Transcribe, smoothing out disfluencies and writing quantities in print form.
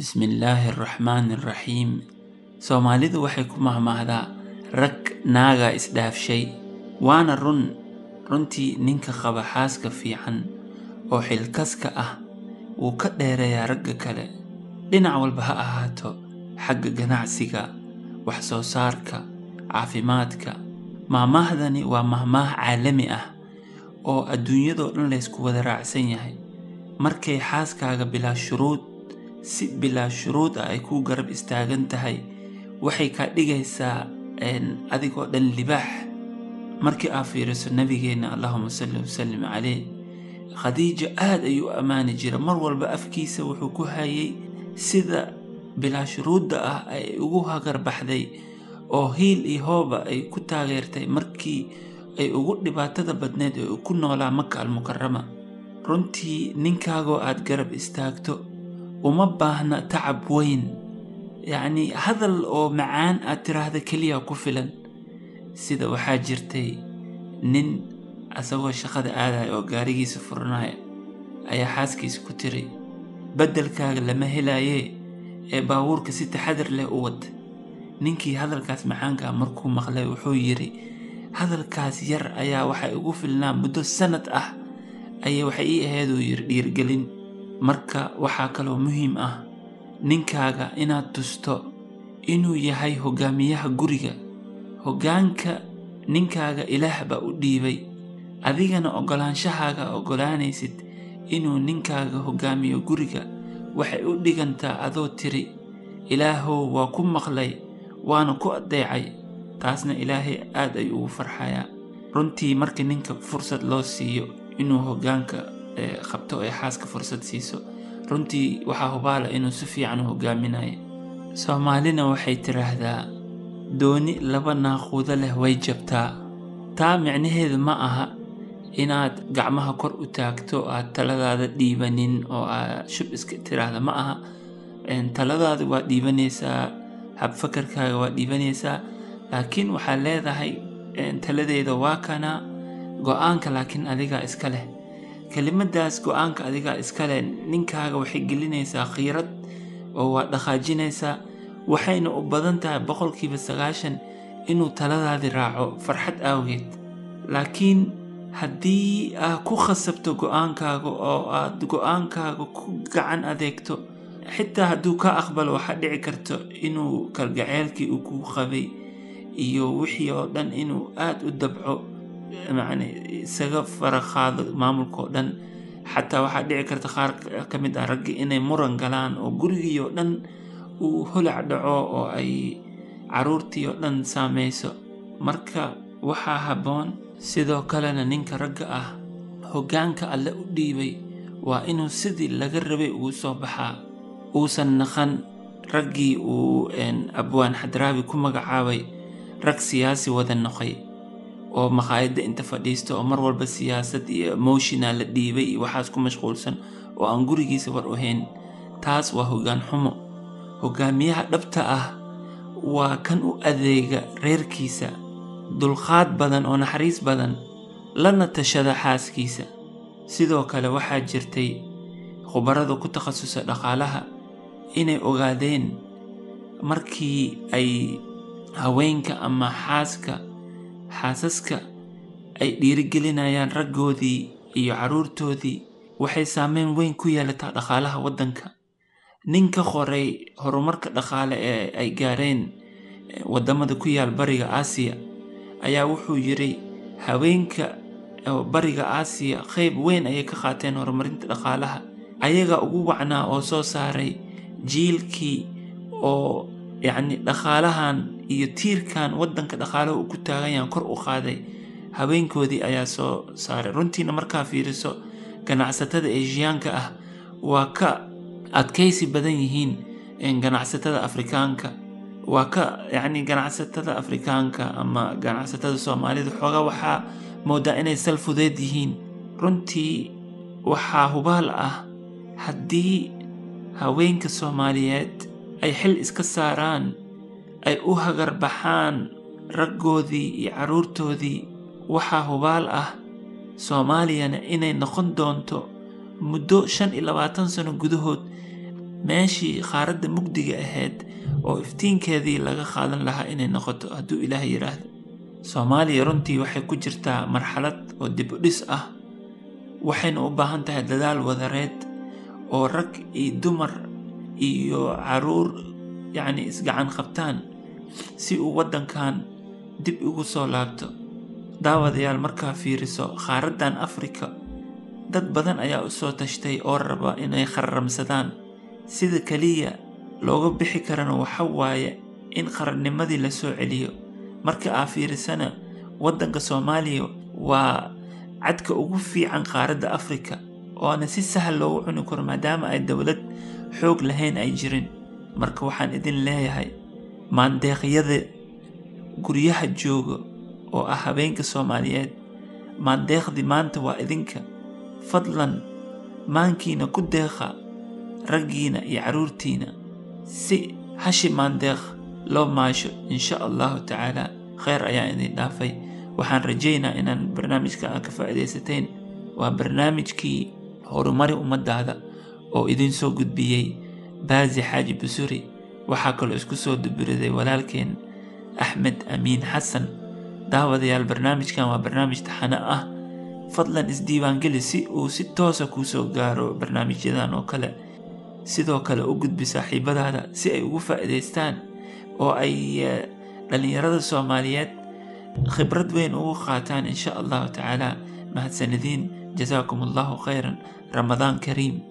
Bismillaahi Raxmaani Raxiim. Soomaalidu waxay ku mahmaahdaa rag naagaa isdhaafshay. Waana run, runtii ninka qaba xaaska fiican oo xilkaska ah wuu ka dheereeyaa ragga kale. Dhinac walba ha ahaato, xagga ganacsiga, wax soo saarka, caafimaadka. Maahmaahdani waa maahmaah caalami ah oo adduunyadoo dhan laysku wada raacsan yahay. Markay xaaskaaga bilaa shuruud, si bilaa shuruud ah ay kuu garab istaagan tahay, waxay kaa dhigaysaa adigoo dhan libaax. Markii aad fiiriso nabigeena, Allahumma salli wasallim caleyh, Khadiija aad ayuu u ammaani jiray. Mar walba afkiisa wuxuu ku hayay sida bilaa shuruudda ah ay ugu hagar baxday oo hiil iyo hooba ay ku taageertay markii ay ugu dhibaatada badneyd ee uu ku noolaa Maka al-Mukarrama. Runtii ninkaagoo aad garab istaagto uma baahna tacab weyn, yacni hadal oo macaan aad tiraahda keliya ku filan. Sida waxaa jirtay nin asagoo shaqada aadaya oo gaarigiisa furanaya ayaa xaaskiisa ku tiri, beddelkaaga lama helaye ee baabuurka si taxadar leh u wad. Ninkii hadalkaas macaanka ah markuu maqlay wuxuu yiri, hadalkaas yar ayaa waxay ugu filnaa muddo sanad ah ayay waxay ii ahayd, uu yiri, dhiirigelin. Marka waxaa kaloo muhiim ah ninkaaga inaad tusto inuu yahay hogaamiyaha guriga. Hoggaanka ninkaaga Ilaah baa u dhiibay, adigana oggolaanshahaaga oggolaanaysid inuu ninkaaga hogaamiyo guriga waxay u dhigantaa adoo tiri, Ilaahow waa ku maqlay waana ku adeecay. Taasna Ilaahay aad ayuu ugu farxayaa. Runtii marka ninka fursad loo siiyo inuu hoggaanka qabto ee xaaska fursad siiso, runtii waxaa hubaala inuu si fiican u hogaaminayo. Soomaalina waxay tiraahdaa dooni laba naaquudo leh way jabtaa. Taa micnaheedu ma aha inaad gacmaha kor u taagto, aad taladaada dhiibanin oo aad shub iska tiraahda, ma aha. Taladaada waa dhiibanaysaa, habfakarkaaga waa dhiibanaysaa, laakiin waxaa leedahay taladeeda waa kana, go'aanka laakiin adigaa iska leh. Kelimadaas go'aanka adigaa iska leh ninkaaga waxay gelinaysaa khiirad oo waa dhaqaajinaysaa, waxayna u badan tahay 90% inuu taladaadii raaco farxad awgeed. Laakiin haddii aad ku khasabto go'aankaaga oo aad go'aankaaga ku gacan adeegto, xitaa hadduu ka aqbalo waxaa dhici karto inuu kalgaceylkii uu kuu qabay iyo wixii oo dhan inuu aad u dabco, macni isaga faraqaado maamulka oo dhan. Xataa waxaa dhici karta qaar ka mid ah raggi inay muran galaan oo gurigii oo dhan uu holac dhaco oo ay caruurtii oo dhan saameyso. Marka waxaa habboon sidoo kalena ninka ragga ah hoggaanka Alle u dhiibay waa inuu sidii laga rabay ugu soo baxaa, uusan naqan raggii uu Abwaan Xadraawi ku magacaabay rag siyaasi wada noqay oo maqaayadda inta fadhiisto oo mar walba siyaasad iyo emotional la dhiibay iyo waxaas ku mashquulsan oo aan gurigiisa war u hayn. Taas waa hoggaan xumo. Hogaamiyaha dhabta ah waa kan u adeega reerkiisa, dulqaad badan oo naxariis badan, lana tashada xaaskiisa. Sidoo kale waxaa jirtay khubarada ku takhasusa dhaqaalaha inay ogaadeen markii ay haweenka ama xaasaska ay dhiirigelinayaan raggoodii iyo carruurtoodii, waxay saameyn weyn ku yeelataa dhaqaalaha waddanka. Ninka qoray horumarka dhaqaale ee ay gaareen waddamada ku yaal bariga Aasiya ayaa wuxuu yiri, haweenka bariga Aasiya qayb weyn ayay ka qaateen horumarinta dhaqaalaha, ayaga ugu wacnaa oo soo saaray jiilkii oo yacni dhaqaalahan iyo tiirkan waddanka dhaqaalaha uu ku taagan yahay kor u qaaday, haweenkoodii ayaa soo saaray. Runtiina markaa fiiriso ganacsatada Eeshiyaanka ah waa ka adkaysi badan yihiin ganacsatada Afrikaanka, waa ka yacni ganacsatada Afrikaanka ama ganacsatada Soomaalida xoogaa waxaa moodaa inay sal fudeed yihiin. Runtii waxaa hubaal ah haddii haweenka Soomaaliyeed ay xil iska saaraan, ay u hagar baxaan raggoodii iyo carruurtoodii, waxaa hubaal ah Soomaaliyana inay noqon doonto muddo 25 sano gudahood Meeshii qaaradda mugdiga ahayd oo iftiinkeedii laga qaadan lahaa inay noqoto, hadduu Ilaah yidhaahdo. Soomaaliya runtii waxay ku jirtaa marxalad oo dib u dhis ah, waxayna u baahan tahay dadaal wadareed oo rag iyo dumar iyo caruur yacni isgacan qabtaan si uu waddankan dib ugu soo laabto. Daawadayaal, markaa fiiriso qaaraddan Afrika, dad badan ayaa u soo tashtay oo raba inay khararamsadaan. Sida kaliya looga bixi karana waxa waaye in qarannimadii la soo celiyo. Marka aa fiirisana, waddanka Soomaaliya waa cadka ugu fiican qaaradda Afrika, oona si sahal loogu cuni karo maadaama ay dowlad xoog lahayn ay jirin. Marka waxaan idin leeyahay, maandeeqyada guryaha jooga oo ah habeenka Soomaaliyeed, maandeeqdii maanta waa idinka. Fadlan maankiina ku deeqa raggiina iyo carruurtiina si hashi maandeeq loo maasho, insha Allahu tacaala. Kheyr ayaan idin dhaafay. Waxaan rajaynaa inaan barnaamijka aad ka faa'iidaysateen. Waa barnaamijkii Horumari Ummadaada oo idin soo gudbiyey Baazi Xaaji Busuri. Waxaa kaloo isku soo duburiday walaalkeen Axmed Amiin Xasan. Daawadayaal, barnaamijkan waa barnaamij taxane ah. Fadlan isdiiwaangeli si uu si toosa kuu soo gaaro barnaamijyadan oo kale. Sidoo kale u gudbi saaxiibadaada si ay ugu faa'iidaystaan oo ay dhalinyarada Soomaaliyeed khibrad weyn ugu qaataan, insha Allahu tacaala. Mahadsanidin, jasaakum Allahu khayran, Ramadaan kariim.